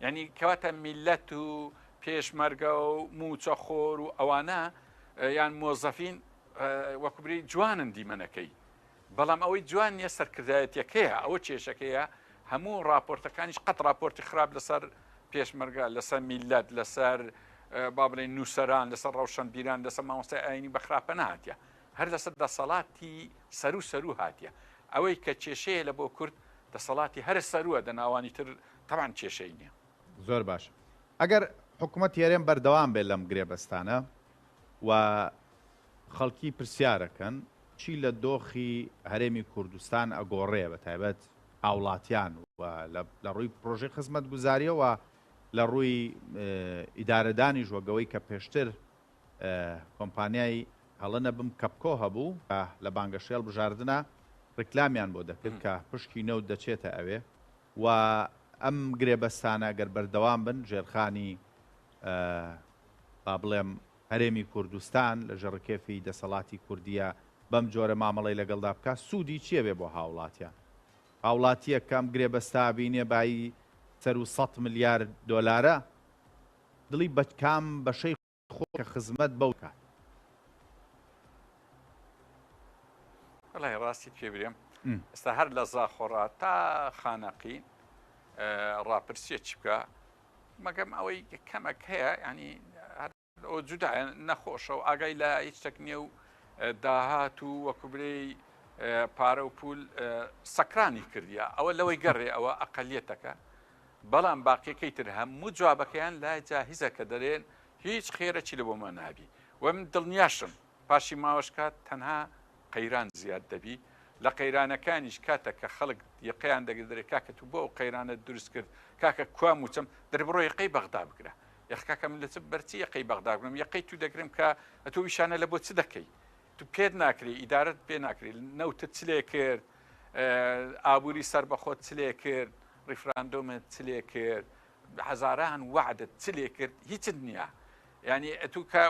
یعنی کەواتە میللەت و پێشمەرگە و موچەخۆر و ئەوانە یان مۆزەفین وەکو برێی جوانن دیمەنەکەی بەڵام ئەوەی جوان نییە سەرکردایەتیەکەیە ئەوە کێشەکەیە هەموو راپۆرتەکانیش قەت راپۆرتی خراپ لەسەر پێشمەرگە لەسەر میللەت لەسەر با بڵێن نووسەران لەسەر ڕەوشەنبیران لەسەر مامۆستای ئاینی بە خراپە نەهاتیە هەر لەسەر دەسەڵاتی سەرو سەرو هاتیە ئەوەی کە کێشەیە لە بۆ کورد دەسەڵاتی هەرە سەروە دە ناوانی تر تەبعەن کێشەی نیە. زۆر باشە ئەگەر حکومەتی هەرێم بەردەوام بێت لەم گرێبەستانە و خەڵکی پرسیارەکەن چی لە دۆخی هەرێمی کوردستان ئەگۆڕێ بە تایبەت هاوڵاتیان و لە ڕووی پرۆژەی خزمەتگوزاریەوە لە ڕووی ئیدارەدانیش وەک ئەوەی کە پێشتر کۆمپانیای هەڵە نەبم کەپکۆ هەبوو کە لە بانگەشەی هەڵبژاردنا ڕیکلامیان بۆ دەکرد کە پشکی نەوت دەچێتە ئەوێ و ئەم گرێبەستانە گەر بەردەوام بن ژێرخانی با بڵێم هەرێمی کوردستان لە ژێر ڕکێفی دەسەڵاتی کوردیە بەم جۆرە مامەڵەی لەگەڵدا بکا سوودی چیە بێ بۆ هاوڵاتیان؟ هاوڵاتیەک کە ئەم گرێبەستە ئەبینێ بایی سەرو سەت ملیار دۆلارە دڵی بە کام بەشەی خۆی کە خزمەت بەو بکات؟ وەڵای ڕاستیت پێ برێم ئێستا هەر لە زاخۆڕا تا خانەقین ڕاپرسیە چی بکە مەگەم ئەوەی کەمەک هەیە ینی ئەوە جودایە نەخۆشە و ئاگای لە هیچ شتێک نییە و داهات و وەکو برێی پارە و پول سەکرانی کردیە ئەوە لەوەی گەڕێ ئەوە ئەقلیەتەکە بەڵام باقیەکەی تر هەموو جوابەکەیان لای جاهیزە کە دەرێن هیچ خێرەکی لە بۆمان نابی و من دڵنیاشم پاشی ماوەش کات تەنها قەیران زیاد دەبی لە قەیرانەکانیش کاتە کە خەڵک یەقەیان دەگرت دەرێ کاکە تو بۆ ئەو قەیرانەت دروست کرد کاکە کوا موچەم دەرێ بڕۆ یەقەی بەغدا بگرە یەخ کاکە من لە چ بەرچی یەقەی بەغدا بگرم یەقەی تو دەگرم کە ئەتۆ ئیشانە لە بۆ چ دەکەی تو پێت ناکرێ ئیدارەت پێ ناکرێ نەوتت چ لێ کرد ئابووری سەربەخۆت چ لێ کرد ڕیفراندۆمت چ لێ کرد هەزاران وەعدت چ لێ کرد هیچت نییە یانی ئەتوو کە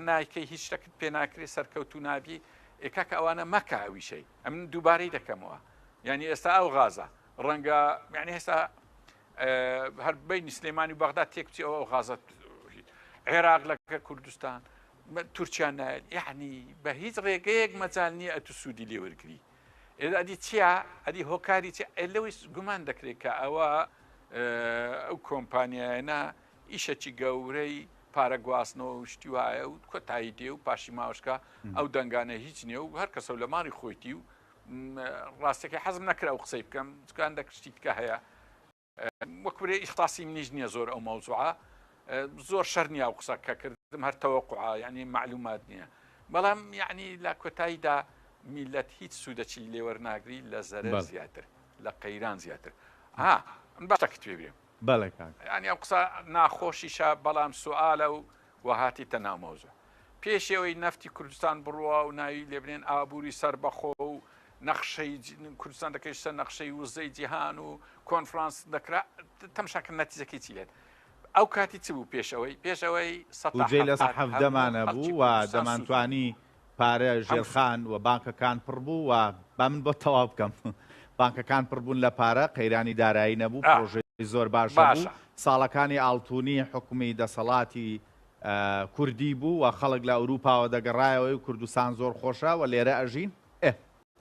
نایکەی هیچ شتەکت پێ ناکرێ سەرکەوتوو نابی ئێ کاکە ئەوانە مەکە ئەویشەی ئەمن دووبارەی دەکەمەوە یانی ئێستا ئەو غازە ڕەنگە یعنی ئێستا هەر بینی سلێمانی و بەغدا تێک بچی ئەوە ئەو غازە عێراق لەگە کوردستان تورکیا نایەت یعنی بە هیچ ڕێگەیەک مەجال نییە ئەتو سوودی لێوەرگری ئەدی چیا ئەدی هۆکاری چی لەوەی گومان دەکرێت کە ئەوە ئەو کۆمپانیایەنە ئیشەکی گەورەی پارە گواستنەوە و شتی وایە و کۆتایی دێ و پاشی ماوەشکە ئەو دەنگانە هیچ نییە و هەر کەسە و لە ماڵی خۆیتی و ڕاستەکەی حەزم نەکرا ئەو قسەی بکەم چونکە هەندێک شتی تکە هەیە وەک برێ ئیختاسی منیش نییە زۆر ئەو مەوزوعە زۆر شەر نییە ئەو قسە کە کردم هەر تەوەقعە یعنی معلومات نییە بەڵام یعنی لە کۆتاییدا میلەت هیچ سوودەکی لێوەرناگری لە زەرەر زیاتر لە قەیران زیاتر ها با شتەکت پێ برێم بەڵێ کاک. یانی ئەم قسە ناخۆشیشە بەڵام سوئالە و وە هاتیتە ناو مەوزوع. پێش ئەوەی نەفتی کوردستان بڕوا و ناوی لێبنێن ئابوری سەربەخۆ و نەخشەی کوردستان دەکەیشتە نەخشەی وزەی جیهان و کۆنفرانس دەکرا تەمشا کە نەتیجەکەی چی لێت ئەو کاتی چ بوو پێش ئەوەی پێش ئەوەی بودجەی لە 70% هەموو حەڤدەمانە خەڵکی بوو و کوردستان سوودمەند دەمانتوانی بوو. پارە هەموو ژێرخان و بانکەکان پڕ بوو و با من بۆت تەواو بکەم بانکەکان پڕ بوون لە پارە قەیرانی دارایی نەبوو ئا پڕۆژەی زۆر باش هەبوو باشە. ساڵەکانی ئاڵتونی حوکمی دەسەڵاتی کوردی بوو و خەڵک لە ئەوروپاوە دەگەڕایەوەی و کوردستان زۆر خۆشە و لێرە ئەژین ئێ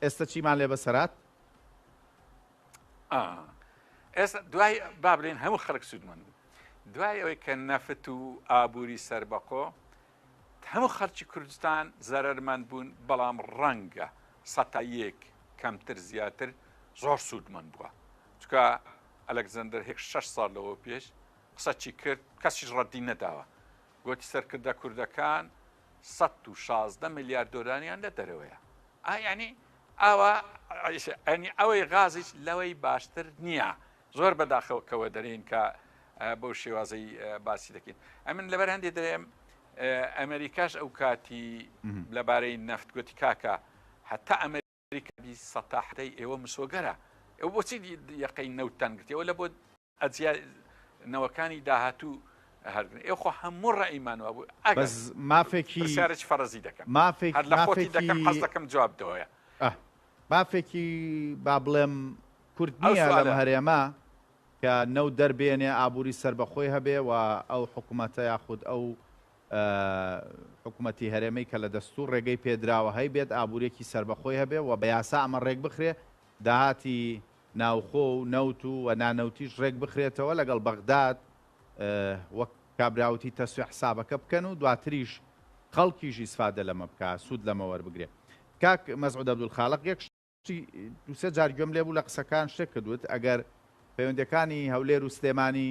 ئێستە چیمان لێ بەسەرات؟ ئا ئێستا دوای با بڵێین هەموو خەڵک سوودمەند بوو دوای ئەوەی کە نەفت و ئابووری سەربەخۆ هەموو خەڵکی کوردستان زەرەرمەند بوون، بەڵام ڕەنگە سەتا یەک کەمتر زیاتر زۆر سوودمەند بووە، چونکە ئەلەکزەندەر هێک شەش ساڵ لەوە پێش قسەکی کرد کەسیش ڕەدی نەداوە، گۆتی سەرکردە کوردەکان 116 ملیار دۆلاریان لە دەرەوەیە. ئا یانی ئاوا یانی ئەوەی غازیش لەوەی باشتر نییە. زۆر بەداخەوە کەوە دەرێین کە بەو شێوازەی باسی دەکەین ئەمن لەبەر هەندێ دەرێم ئەمریکاش ئەو کاتی لەبارەی نەفت گوتی کاکە هەتا ئەمریکا بی سەتا حدەی ئێوە مسۆگەرە ئێوە بۆچی یەقەی نەوتتان گرتەوە لە بۆ ئەجیا نەوەکانی داهاتوو هەرگن ئێوە خۆ هەموو ڕەئیمان وابوو ئەگەر بەس مافێکی پرسیارێکی فەرەزی دەکەم مافێک هەر لە خۆتی مافێکی دەکەم حەز دەکەم جواب دەوەیە ئه مافێکی با بڵێم کورد ئەو نییە لەم سوالە. هەرێمە کە نەوت دەربێنێ ئابووری سەربەخۆی هەبێ و ئەو حکومەتە یاخود ئەو حکومەتی هەرێمەی کە لە دەستوور ڕێگەی پێدراوە هەیبێت ئابووریەکی سەربەخۆی هەبێ و بە یاسا ئەمە ڕێکبخرێ داهاتی ناوخۆ و نەوت و و نانەوتیش ڕێکبخرێتەوە لەگەڵ بەغداد وەک کابرا وتی تەسویە حسابەکە بکەن و دواتریش خەڵکیش ئیسفادە لەمە بکا سوود لەمە وەربگرێ کاک مەسعود عەبدولخالق یەک شتی دووسێ جار گوێم لێ بوو لە قسەکان شتێک کردوت ئەگەر پەیوەندەکانی هەولێر و سلێمانی.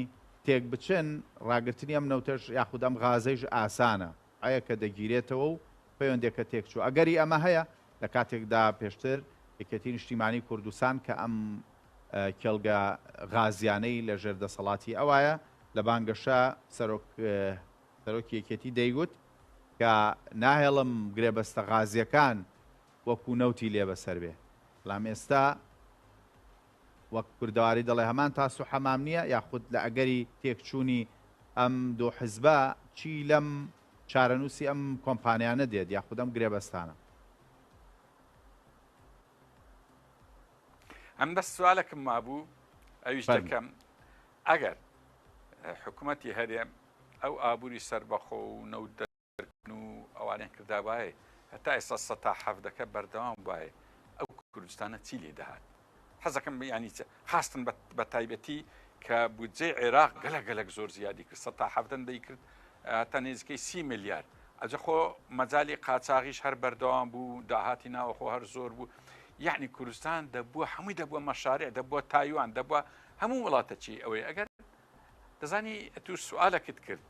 تێک بچن ڕاگرتنی ئەم نەوتەش یاخود ئەم غازەیش ئاسانە ئەیە کە دەگیرێتەوە و پەیوەندیەکە تێکچوو ئەگەری ئەمە هەیە لە کاتێکدا پێشتر یەکێتی نیشتیمانی کوردستان کە ئەم کێڵگە غازیانەی لە ژێر دەسەڵاتی ئەوایە لە بانگەشە سەرۆک سەرۆکی یەکێتی دەیگوت کە ناهێڵم گرێبەستە غازیەکان وەکو نەوتی لێ بەسەر بێ بەڵام ئێستا وەک کوردەواری دەڵێ هەمان تاس و حەمام نییە یاخود لە ئەگەری تێکچوونی ئەم دوو حزبە چی لەم چارەنووسی ئەم کۆمپانیانە دێت یاخود ئەم گرێبەستانە؟ ئەم بەس سوالەکم مابوو ئەویش دەکەم ئەگەر حکوومەتی هەرێم ئەو ئابووری سەربەخۆ و نەوت دەرکردن و ئەوانیان کردابایە هەتا ئێستا سەتا حەڤدەکە بەردەوام بوایە ئەو کوردستانە چی لێ دەهات حەزەکەم ینی خاستن بە تایبەتی کە بودجەی عێراق گەلە گەلک زۆر زیادی کرد سەتا حەڤدەن دەیکرد تا نێزیکەی سی ملیار ئەجە خۆ مەجای قاچاغیش هەر بەردەوام بوو داهاتی ناوەخۆ هەر زۆر بوو یعنی کوردستان دەبووە هەمووی دەبووە مەشارع دەبووە تایوان دەبووە هەموو وڵاتە چی ئەوەی ئەگەر دەزانی ئەتوو سوالەکت کرد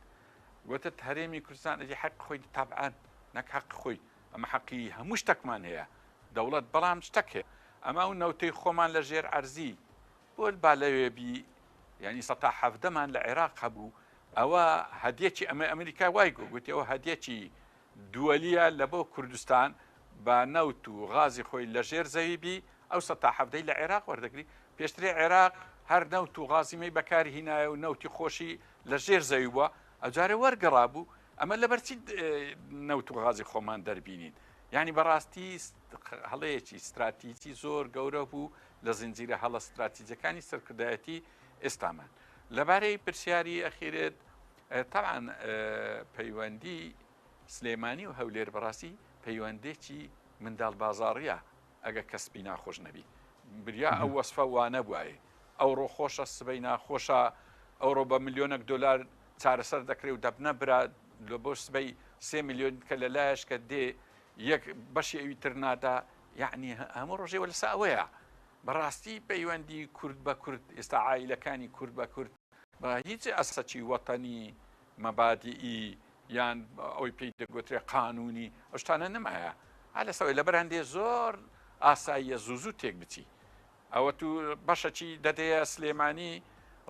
گوتت هەرێمی کوردستان ئەدی حەق خۆی تەبعەن نەک حەق خۆی ئەمە حەقی هەموو شتەکمان هەیە دەوڵەت بەڵام شتەک هەیە ئەمە ئەو نەوتەی خۆمان لە ژێر عەرزی بۆ با لەوێ بی یعنی سەتا حەڤدەمان لە عێراق هەبوو ئەوە هەدیەکی ئەمە ئەمریکا وای گو گوتی ئەوە هەدیەکی دووەلیە لە بۆ کوردستان با نەوت و غازی خۆی لە ژێر زەوی بی ئەو سەتا حەڤدەی لە عێراق وەردەگری پێشترێ عێراق هەر نەوت و غازی مەی بەکاری هینایە و نەوتی خۆشی لە ژێر زەوی بووە ئەوجارێ وەرگەڕابوو ئەمە لەبەرچی نەوت و غازی خۆمان دەربینین یعنی بەڕاستی هەڵەیەکی ستراتیجی زۆر گەورە بوو لە زنجیرە هەڵە ستراتیجەکانی سەرکردایەتی ئێستامان لەبارەی پرسیاری ئەخیرت تەبعەن پەیوەندی سلێمانی و هەولێر بەڕاستی پەیوەندێکی منداڵ بازاڕیە ئەگە کەس پی ناخۆش نەبی بریا ئەو وەسفە وانەبوایە ئەوڕۆ خۆشە سبەی ناخۆشە ئەوڕۆ بە ملیۆنەک دۆلار چارەسەر دەکرێ و دەبنە برا لە بۆ سبەی سێ ملیۆن کە لە لایەش کە دێ یەک بەشی ئەوی تر نادا یعنی هەموو ڕۆژێ وە لەسە ئەوەیە بەڕاستی پەیوەندی کورد بە کورد ئێستا عایلەکانی کورد بە کورد بە هیچ ئەسەکی وەتەنی مەبادیئی یان ئەوەی پێی دەگوترێ قانونی ئەو شتانە نەمایە ئا لەسەوەی لەبەر هەندێ زۆر ئاساییە زوو زوو تێک بچی ئەوە تو بەشەکی دەدەیە سلێمانی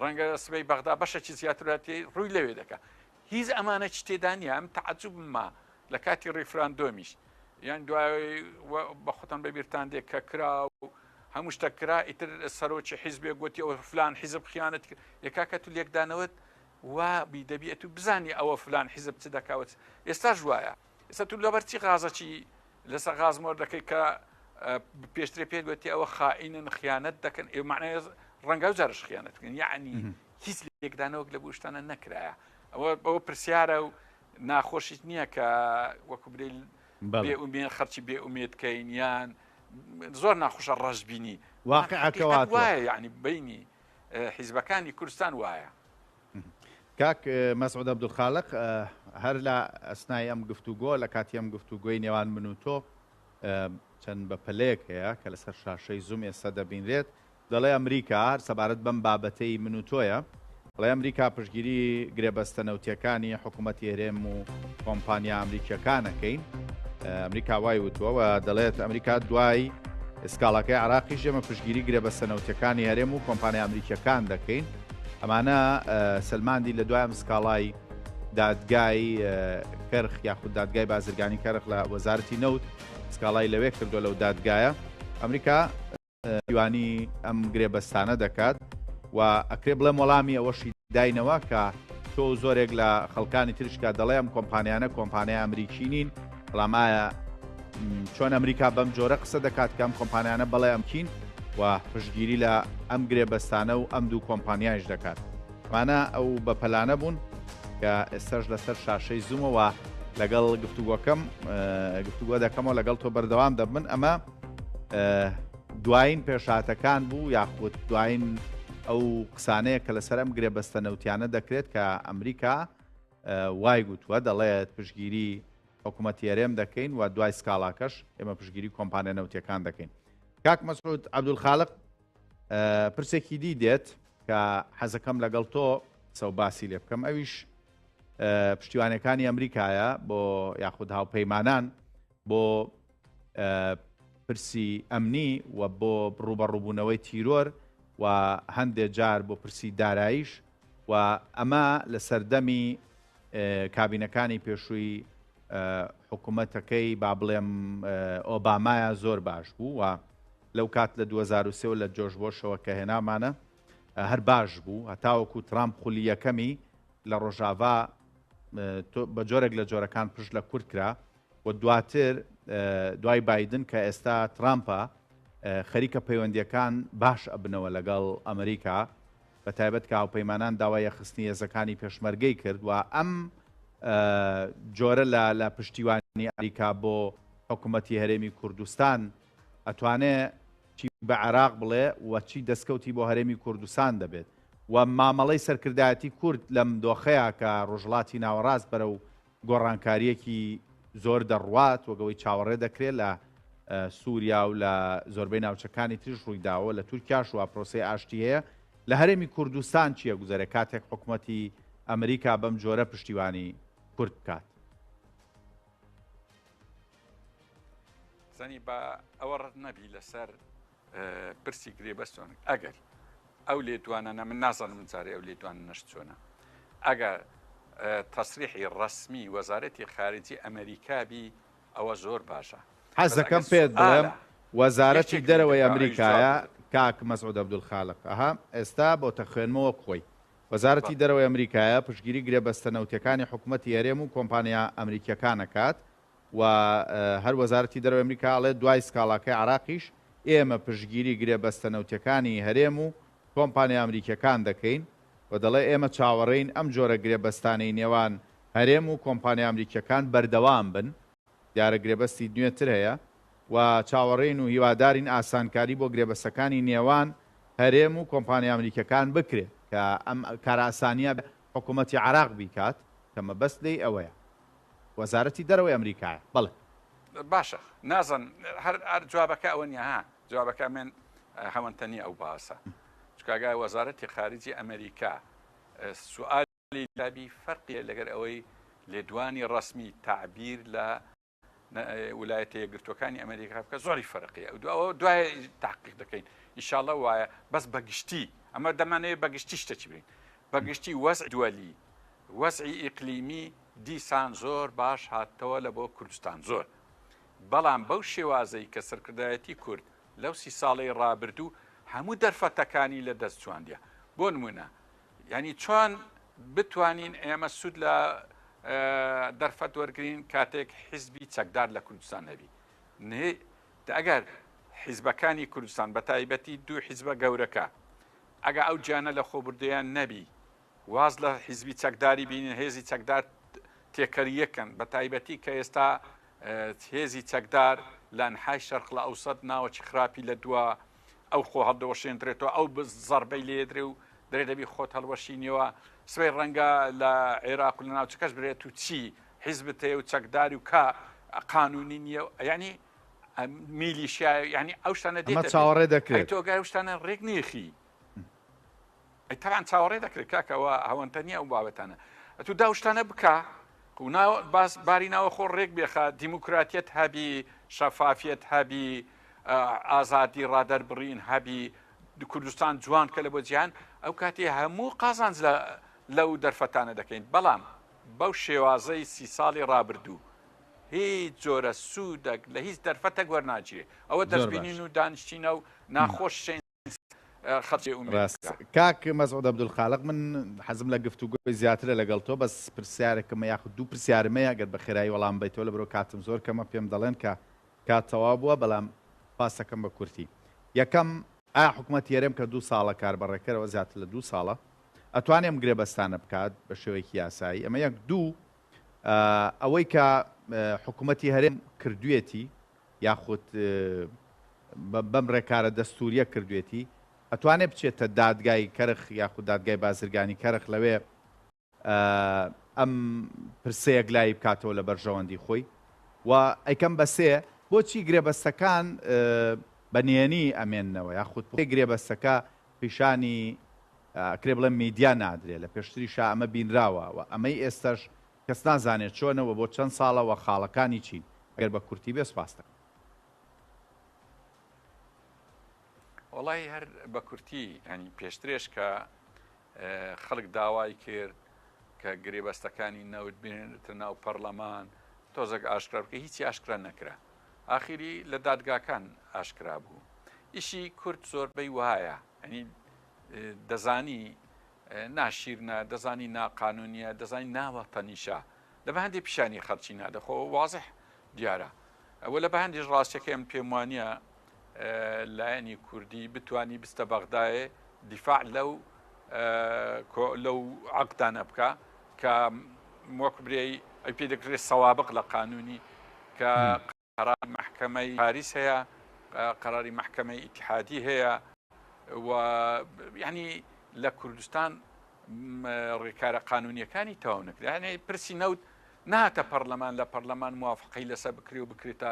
ڕەنگە سبەی بەغدا بەشەکی زیاتر ڕووی لەوێ دەکا هیچ ئەمانەکی تێدا نییە ئەم تەعجوبم ما لە کاتی ڕیفراندۆمیش یان دوای بە خۆتان بەبیرتان دێ کە کرا و هەموو شتە کرا ئیتر سەرۆکی حیزبێک گوتی ئەوە فلان حیزب خیانەت کرد یەکاکە تو لێکدانەوەت وا بی دەبی ئەتو بزانی ئەوە فلان حیزب چ دەکاوت ئێستاش وایە ئێستا تو لەبەر چی غازەکی لەسەر غاز مۆر دەکەی کە پێشترێ پێت گوتی ئەوە خائینن خیانەت دەکەن ئێ معنای ڕەنگە و جارش خیانەت بکەن یعنی هیچ لێکدانەوەک لە بۆ شتانە نەکرایە ئەوە ئەوە پرسیارە و ناخۆشیش نییە کە وەکو برێ بێ ئومێد خەرچی بێ ئومێد کەین یان زۆر ناخۆشە ڕەشبینی واقعەکە وایە یعنی بینی حیزبەکانی کوردستان وایە. کاک مەسعود عەبدولخالق هەر لە ئەسنای ئەم گفتوگۆ لە کاتی ئەم گفتوگۆی نێوان من و تۆ چەند بە پەلەیەک هەیە کە لەسەر شاشەی زووم ئێستا دەبینرێت دەڵێ ئەمریکا هەر سەبارەت بەم بابەتەی من و تۆیە دەڵێ ئەمریکا پشتگیری گرێبەستە نەوتیەکانی حکوومەتی هەرێم و کۆمپانیا ئەمریکیەکان ئەکەین ئەمریکا وای وتووە و دەڵێت ئەمریکا دوای سکاڵاکەی عراقیش ئێمە پشتگیری گرێبەستە نەوتیەکانی هەرێم و کۆمپانیا ئەمریکیەکان دەکەین ئەمانە سلماندی لە دوای ئەم سکاڵای دادگای کەرخ یاخود دادگای بازرگانی کەرخ لە وەزارەتی نەوت سکاڵای لەوێ کردو لەو دادگایە ئەمریکا پشتیوانی ئەم گرێبەستانە دەکات و ئەکرێ بڵێم وەڵامی ئەوەشی داینەوە کە تۆ و زۆرێک لە خەڵکانی تریش کە دەڵێ ئەم کۆمپانیانە کۆمپانیای ئەمریکی نین بەڵام ئایا چۆن ئەمریکا بەم جۆرە قسە دەکات کە ئەم کۆمپانیانە بەڵێ ئەمکین و پشتگیری لە ئەم گرێبەستانە و ئەم دوو کۆمپانیایش دەکات ئەمانە ئەو بەپەلانە بوون کە ئێستاش لەسەر شاشەی زوومەوە لەگەڵ گفتوگۆکەم گفتوگۆ دەکەمەوە لەگەڵ تۆ بەردەوام دەبن ئەمە دوایین پێشهاتەکان بوو یاخود دوایین ئەو قسانەیە کە لەسەر ئەم گرێبەستە نەوتیانە دەکرێت کە ئەمریکا وای گوتووە دەڵێت پشگیری حکوومەتی هەرێم دەکەین و دوای سکاڵاکەش ئێمە پشگیری کۆمپانیا نەوتیەکان دەکەین کاک مەسعود عەبدولخالق پرسێکی دی دێت کە حەزەکەم لەگەڵ تۆ. قسە و باسی لێ بکەم ئەویش پشتیوانەکانی ئەمریکایە بۆ یاخود هاوپەیمانان بۆ پرسی ئەمنی و بۆ ڕوبەڕووبوونەوەی تیرۆر و هەندێک جار بۆ پرسی داراییش و ئەمە لە سەردەمی کابینەکانی پێشووی حکوومەتەکەی با بڵێم ئۆبامایە زۆر باش بوو و لەو کات لە 2023 لە جۆش بۆشەوە کە هێنامانە هەر باش بوو هەتاوەکو ترامپ خولی یەکەمی لە ڕۆژاڤا بە جۆرێک لە جۆرەکان پشت لە کورد کرا و دواتر دوای بایدن کە ئێستا ترامپە خەریکە پەیوەندیەکان باش ئەبنەوە لەگەڵ ئەمریکا بە تایبەت کە هاوپەیمانان داوای یەکخستنی هێزەکانی پێشمەرگەی کرد و ئەم جۆرە لە لە پشتیوانی ئەمریکا بۆ حکوومەتی هەرێمی کوردستان ئەتوانێ چی بە عێراق بڵێ و چی دەستکەوتی بۆ هەرێمی کوردستان دەبێت و مامەڵەی سەرکردایەتی کورد لەم دۆخەیە کە ڕۆژهەڵاتی ناوەڕاست بەرەو گۆڕانکارییەکی زۆر دەڕوات وەک ئەوەی چاوەڕێ دەکرێت لە سووریا و لە زۆربەی ناوچەکانی تریش ڕوویداوە لە تورکیاش وا پرۆسەی ئاشتی هەیە لە هەرێمی کوردستان چییە گوزەرێ کاتێک حکوومەتی ئەمریکا بەم جۆرە پشتیوانی کورد بکات؟ زانی با ئەوە ڕەت نەبی لەسەر پرسی گرێبەست چۆن ئەگەر ئەو لێدوانانە من نازانم جارێ ئەو لێدوانەش چۆنە ئەگەر تەسریحی ڕسمی وەزارەتی خارجی ئەمریکا بی ئەوە زۆر باشە حەزەکەم پێت بڵێم وەزارەتی دەرەوەی ئەمریکایە کاک مەسعود عەبدولخالق ئەها ئێستا بۆتە خوێنمەوە وەک خۆی وەزارەتی دەرەوەی ئەمریکایە پشتگیری گرێبەستە نەوتیەکانی حکومەتی هەرێم و کۆمپانیا ئەمریکیەکان ئەکات و هەر وەزارەتی دەرەوەی ئەمریکا ئەڵێت دوای سکاڵاکەی عێراقیش ئێمە پشتگیری گرێبەستە نەوتیەکانی هەرێم و کۆمپانیا ئەمریکیەکان دەکەین و دەڵێ ئێمە چاوەڕێین ئەم جۆرە گرێبەستانەی نێوان هەرێم و کۆمپانیا ئەمریکیەکان بەردەوام بن دیارە گرێبەستی نوێتر هەیە و چاوەڕێین و هیوادارین ئاسانکاری بۆ گرێبەستەکانی نێوان هەرێم و کۆمپانیا ئەمریکیەکان بکرێت کە ئەم کارئاسانیە حکومەتی عێراق بیکات کە مەبەست لێی ئەوەیە. وەزارەتی دەرەوەی ئەمریکایە. بەڵێ. باشە نازانم هەر هەر جوابەکە ئەوە نیە ها جوابەکە من هەوەنتە نیە ئەو باسە چونکە ئەگەر وەزارەتی خارجی ئەمریکا سوالی لابی فەرقیە لەگەر ئەوەی لێدوانی ڕەسمی تەعبیر لە ولایەتە یەکگرتووەکانی ئەمریکا بکە زۆری فەرقیە ئەو ئەوە دوای تحقیق دەکەین ئیشاڵە وایە بەس بەگشتی ئەمە دەمانەوێت بەگشتی شتەکی بین بەگشتی وەزع دوەلی وەزعی ئیقلیمی دیسان زۆر باش هاتەوە لە بۆ کوردستان زۆر بەڵام بەو شێوازەی کە سەرکردایەتی کورد لەو سی ساڵەی ڕابردوو هەموو دەرفەتەکانی لە دەست چواندیە بۆ نمونە یعنی چۆن بتوانین ئێمە سوود لە دەرفەت وەرگین کاتێک حیزبی چەکدار لە کوردستان هەبی ئەگەر حیزبەکانی کوردستان بە تایبەتی دوو حیزبە گەورەکە ئەگە ئەو گیانە لە خۆبردەیان نەبی واز لە حیزبی چەکداری بینن هێزی چەکدار تێکەری یەکەن بە تایبەتی کە ئێستا هێزی چەکدار لە ئەنحای شەرق لە ئەوسەت ناوەکی خراپی لە دوا ئەو خۆ هەڵدەوەشێندرێتەوە ئەو زەربەی لێدرێ و درێ دەبی خۆت هەڵوەشینیەوە سبەی ڕەنگە لە عێراق و لە ناوچەکەش برێت و چی حیزبت هەیە و چەکداری و کا قانونی نییە یعنی میلیشیا یعنی ئەو شتانە دێتە چاوەڕێ دەکرێت تۆ گەر ئەو شتانە ڕێک نێخی ئەی تەبعەن چاوەڕێ دەکرێت کاکە ئەوە هەوەنتە نییە ئەو بابەتانە ئەتوو دا شتانە بکە و باس باری ناوەخۆ ڕێک بێخە دیموکراتیەت هەبی شەفافیەت هەبی ئازادی ڕادەربڕین هەبی کوردستان جوان کە لە بۆ جیهان ئەو کاتی هەموو قازانج لە لەو دەرفەتانە دەکەین بەڵام بەو شێوازەی سی ساڵی ڕابردوو هیچ جۆرە سوودەک لە هیچ دەرفەتەک وەرناگیرێ ئەوە دەستبینین و دانیشتینە و ناخۆش خەڵکی ئومێد ڕاست بکا. کاک مەسعود عەبدولخالق من حەزم لە گفتوگۆی زیاترە لەگەڵ تۆ بەس پرسیارێکم یاخود دوو پرسیارم هەیە گەر بە خێرایی وەڵام بەیتەوە لەبەرئەوە کاتم زۆر کەمە پێم دەڵێن کە کات تەواو بووە بەڵام باسەکەم بە کورتی یەکەم ئایا حکومەتی هەرێم کە دوو ساڵە کاربەڕێکەرەوە زیاتر لە دوو ساڵە ئەتوانێ ئەم گرێبەستانە بکات بە شێوەیەکی یاسایی ئەمە یەک دوو ئەوەی کە حکومەتی هەرێم کردوێتی یاخود بەم ڕێکارە دەستوریە کردوێتی ئەتوانێ بچێتە دادگای کەرخ یاخود دادگای بازرگانی کەرخ لەوێ ئەم پرسە یەکلایی بکاتەوە لە بەرژەوەندی خۆی و ئەیکەم بە سێ بۆچی گرێبەستەکان بە نهێنی ئەمێننەوە یاخود گرێبەستەکە پیشانی. ئەکرێ بڵێم میدیا نادرێ، لە پێشتریشا ئەمە بینراوە و ئەمەی ئێستەش کەس نازانێ چۆنە و بۆ چەند ساڵە و خاڵەکانی چین؟ ئەگەر بە کورتی بێ سوپاست دەکەم. وەڵاهی هەر بە کورتی یانی پێشترێش کە خەڵک داوای کرد کە گرێبەستەکانی نەوت بهێنرێتە ناو پەڕلەمان تۆزێک ئاشکرا بکە هیچی ئاشکرا نەکرا ئاخیری لە دادگاکان ئاشکرا بوو ئیشی کورد زۆربەی وایە ئەنی دەزانی ناشیرنە دەزانی ناقانونیە دەزانی ناوەتەنیشە لە بە هەندێک پیشانی خەڵکی نادەخۆ وازح دیارە ئەوە لە بە هەندیش ڕاستەکەی ئەم پێم وانە لایەنی کوردی بتانی بستە بەغدایێ دیفاع لەو لەو عقدانە بکە کە وەک برێی ئەی پێ دەکرێت سەوابق لە قانونی کە قەراری مەحکەمەی پاریس هەیە قەراری مەحکەمەی ئیتحادی هەیە و یعنی لە کوردستان ڕێکارە قانونیەکانی تەواو نەکرا یعنی پرسی نەوت نهاتە پەرلەمان لە پەرلەمان موافقەی لەسەر بکرێ و بکرێتە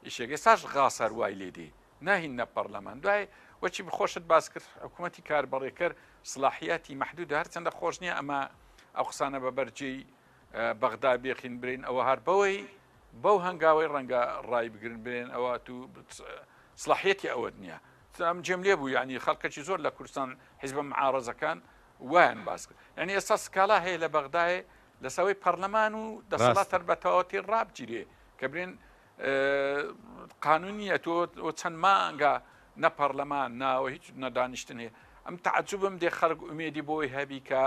ئیشێک ئێستاش غاز هەر وای لێ دێ ناهیننە پەرلەمان دوای وەچی بخۆشت باس کرد حکوومەتی کاربەڕێکەر سلاحیاتی مەحدودە هەرچەندە خۆش نییە ئەمە ئەو قسانە بە بەرجێی بەغدا بێخین برین ئەوە هەر بەوەی بەو هەنگاوەی ڕەنگە ڕای بگرن برێن ئەوە تو سلاحیەتی ئەوەت نییە ئەم جێم لێ بوو ینی خەڵکەکی زۆر لە کوردستان حیزبە معارەزەکان وایان باس کرد یعنی ئێستا سکاڵا هەیە لە بەغدایێ لەسەوەی پەرلەمان و دەسەڵات هەر بە تەواوەتی ڕابگیرێ کە برێن قانون نییە تۆ چەند مانگە نە پەرلەمان ناوە هیچ نەدانیشتن هەیە ئەم تعجبم دێ خەڵک ئومێدی بۆی هەبی کە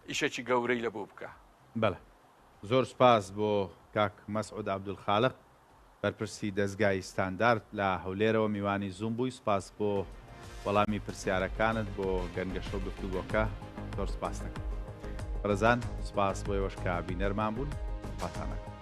ئیشێکی گەورەی لە بۆ بکە. بەڵێ زۆر سوپاس بۆ کاک مەسعود عەبدولخالق بەرپرسی دەزگای ستاندارد لە هەولێرەوە میوانی زووم بووی سوپاس بۆ وەڵامی پرسیارەکانت بۆ گەنگەشە و گفتوگۆکە زۆر سوپاس دەکەم بەڕێزان سوپاس بۆ ئێوەش کە بینەرمان بوون خواتان لەگەڵ.